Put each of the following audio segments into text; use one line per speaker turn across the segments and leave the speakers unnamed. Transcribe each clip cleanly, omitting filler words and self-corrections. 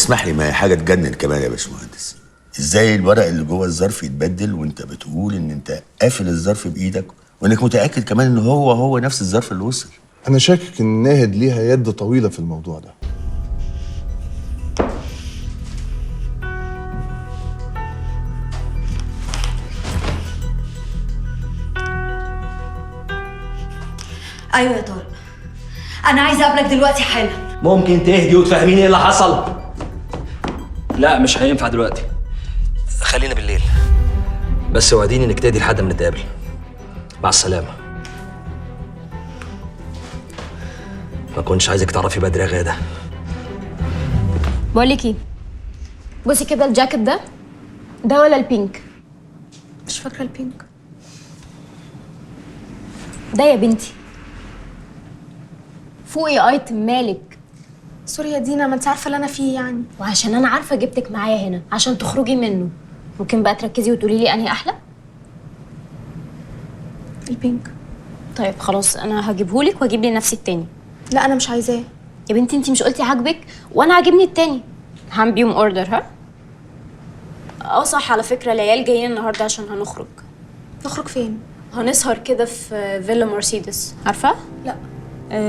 اسمح لي، ما هي حاجة تجنن كمان يا باشمهندس. ازاي الورق اللي جوه الظرف يتبدل وانت بتقول ان انت قافل الظرف بايدك وانك متاكد كمان ان هو هو نفس الظرف اللي وصل؟
انا شاكك ان ناهد ليها يد طويلة في الموضوع ده.
ايوه يا طارق، انا عايزه اقابلك دلوقتي حالا.
ممكن تهدي وتفهميني ايه اللي حصل؟ لا مش هينفع دلوقتي، خلينا بالليل. بس وعديني انك تهدي لحد ما نتقابل. مع السلامة. ما كنتش عايزك تعرفي بدري يا غادة.
بقول لك ايه، بصي كده الجاكيت ده ولا ال pink؟
مش فاكره ال pink
ده يا بنتي. فوقي ايتم مالك.
sorry يا دينا، ما انت عارفه اللي انا فيه يعني.
وعشان انا عارفه جبتك معايا هنا عشان تخرجي منه. ممكن بقى تركزي وتقولي لي انهي احلى؟
ال pink.
طيب خلاص انا هجيبهولك واجيب لي نفسي التاني.
لا انا مش عايزاه.
يا بنتي انت مش قلتي عاجبك وانا عاجبني التاني؟ هعمل بيهم order. ها؟ اه صح، على فكرة العيال جايين النهارده عشان هنخرج.
نخرج فين؟
هنسهر كده في فيلا مرسيدس، عارفه؟
لا.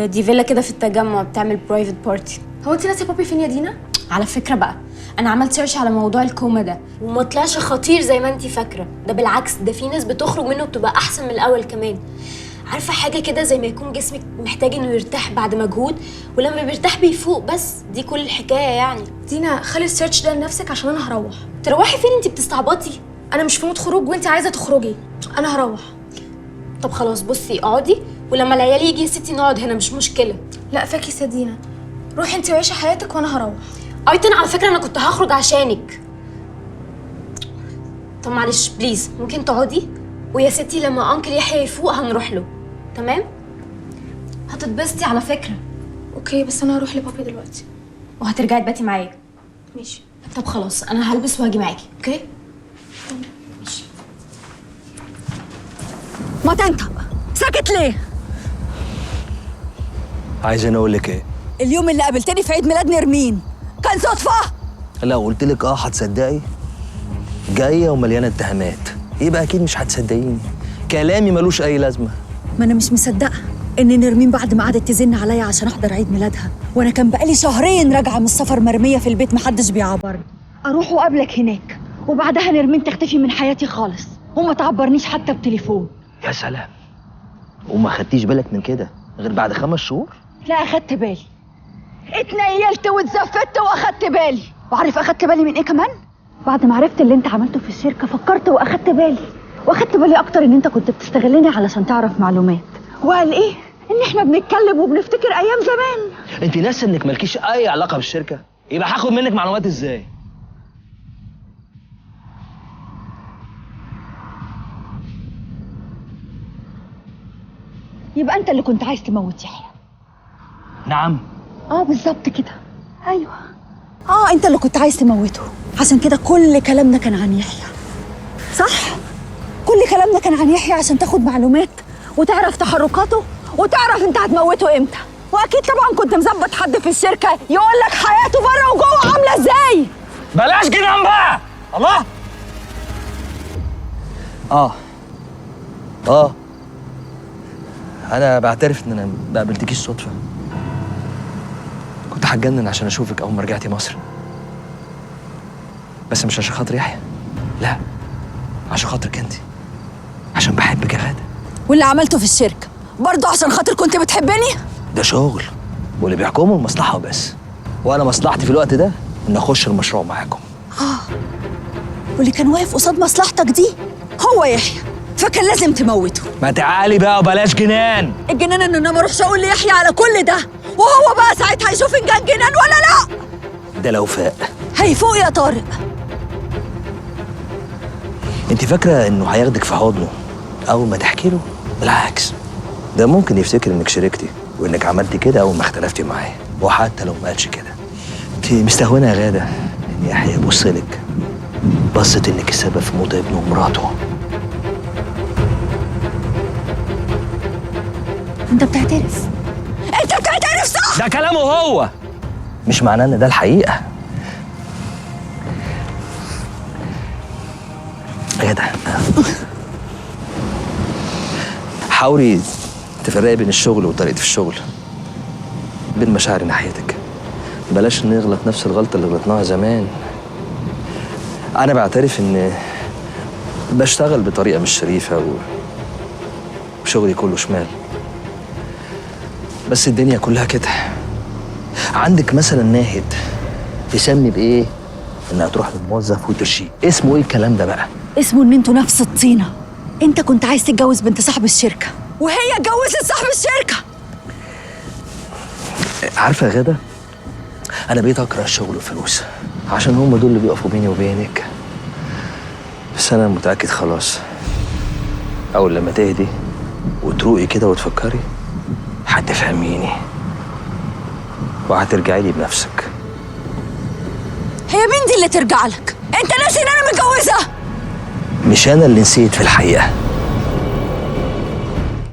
دي فيلا كده في التجمع بتعمل private party.
هو انت ناسيه بابي فين يا دينا؟
على فكرة بقى انا عملت search على موضوع الكوما ده وما طلعش خطير زي ما انت فاكره، ده بالعكس ده في ناس بتخرج منه بتبقى احسن من الاول كمان. عارفه حاجة كده زي ما يكون جسمك محتاج انه يرتاح بعد مجهود، ولما بيرتاح بيفوق، بس دي كل الحكاية يعني.
دينا خلي ال search ده لنفسك عشان انا هروح.
تروحي فين؟ انت بتستعبطي.
انا مش في mood خروج وانت عايزه تخرجي، انا هروح.
طب خلاص بصي اقعدي، ولما العيال يجي يا ستي نقعد هنا مش مشكلة.
لا فاكس يا دينا، روحي انت وعيشي حياتك وانا هروح.
ايتن على فكرة انا كنت هخرج عشانك. طب معلش please ممكن تقعدي، ويا ستي لما uncle يحيى يفوق هنروح له، تمام؟ هتتبسطي على فكرة.
okay بس انا هروح لبابي دلوقتي.
وهترجعي تباتي معايا؟
ماشي.
طب خلاص انا هلبس واجي معاكي. okay؟ ماشي.
ما تنطق، ساكت ليه؟
عايز انا اقول لك ايه؟
اليوم اللي قابلتني في عيد ميلاد نرمين كان صدفة؟
لو قلت لك اه هتصدقي؟ جاية ومليانة اتهامات، يبقى اكيد مش هتصدقيني. كلامي ملوش اي لازمه.
ما انا مش مصدقه ان نرمين بعد ما قعدت تزن عليا عشان احضر عيد ميلادها، وانا كان بقالي شهرين راجعه من السفر مرمية في البيت محدش بيعبرني، اروح واقابلك هناك وبعدها نرمين تختفي من حياتي خالص وما تعبرنيش حتى بتليفون.
يا سلام، وما خدتيش بالك من كده غير بعد 5 شهور؟
لا اخدت بالي، اتنيلت واتزفت واخدت بالي. وعارف اخدت بالي من ايه كمان؟ بعد ما عرفت اللي انت عملته في الشركة فكرت واخدت بالي، واخدت بالي اكتر ان انت كنت بتستغلني علشان تعرف معلومات. وقال ايه؟ ان احنا بنتكلم وبنفتكر ايام زمان.
انت ناسه انك مالكيش اي علاقة بالشركة؟ يبقى هاخد منك معلومات ازاي؟
يبقى انت اللي كنت عايز تموت يحيى.
نعم.
اه بالظبط كده، ايوه. اه انت اللي كنت عايز تموته، عشان كده كل كلامنا كان عن يحيى. صح؟ كل كلامنا كان عن يحيى عشان تاخد معلومات وتعرف تحركاته وتعرف انت هتموته امتى. واكيد طبعا كنت مظبط حد في الشركة يقول لك حياته بره وجوه عامله ازاي.
بلاش جنان بقى. الله. اه انا بعترف ان انا ما قابلتكيش صدفة. كنت هتجنن عشان اشوفك اول ما رجعتي مصر، بس مش عشان خاطر يحيى، لا عشان خاطرك انت، عشان بحبك يا غاده.
واللي عملته في الشركة برضه عشان خاطر كنت بتحبني؟
ده شغل واللي بيحكمه المصلحة وبس، وانا مصلحتي في الوقت ده ان اخش المشروع معاكم.
اه واللي كان واقف قصاد مصلحتك دي هو يحيى، فكان لازم تموته.
ما تعالي بقى وبلاش جنان.
الجنان ان انا ما اروحش اقول ليحيى على كل ده، وهو بقى ساعتها هيشوف ان كان جنان ولا لا.
ده لو فاق
هيفوق يا طارق.
انت فاكره انه هياخدك في حضنه اول ما تحكي له؟ بالعكس، ده ممكن يفتكر انك شاركتي وانك عملتي كده اول ما اختلفتي معاه، وحتى لو ما قالش كده. انت مستهونه يا غاده ان يحيى يبص لك بصت انك السبب في موت ابنه ومراته.
انت بتعترف؟ انت بتعترف صح؟
ده كلامه هو، مش معناه ان ده الحقيقة، غادة، حاولي تفرقي بين الشغل وطريقتي في الشغل، بين مشاعري ناحيتك. بلاش نغلط نفس الغلطة اللي غلطناها زمان. أنا بعترف إن بشتغل بطريقة مش شريفة وشغلي كله شمال، بس الدنيا كلها كده. عندك مثلا ناهد تسمي بإيه؟ إنها تروح للموظف وترشيه. اسمه إيه الكلام ده بقى؟
اسمه ان انتوا نفس الطينه. انت كنت عايز تتجوز بنت صاحب الشركة وهي اتجوزت صاحب الشركة.
عارفة يا غادة، أنا بقيت أكره الشغل والفلوس عشان هم دول اللي بيقفوا بيني وبينك. بس أنا متأكد خلاص، أول لما تهدي وتروقي كده وتفكري هتفهميني وهترجعي لي بنفسك.
هي مين دي اللي ترجع لك؟ انت ناسي ان انا متجوزة؟
مش أنا اللي نسيت في الحقيقة.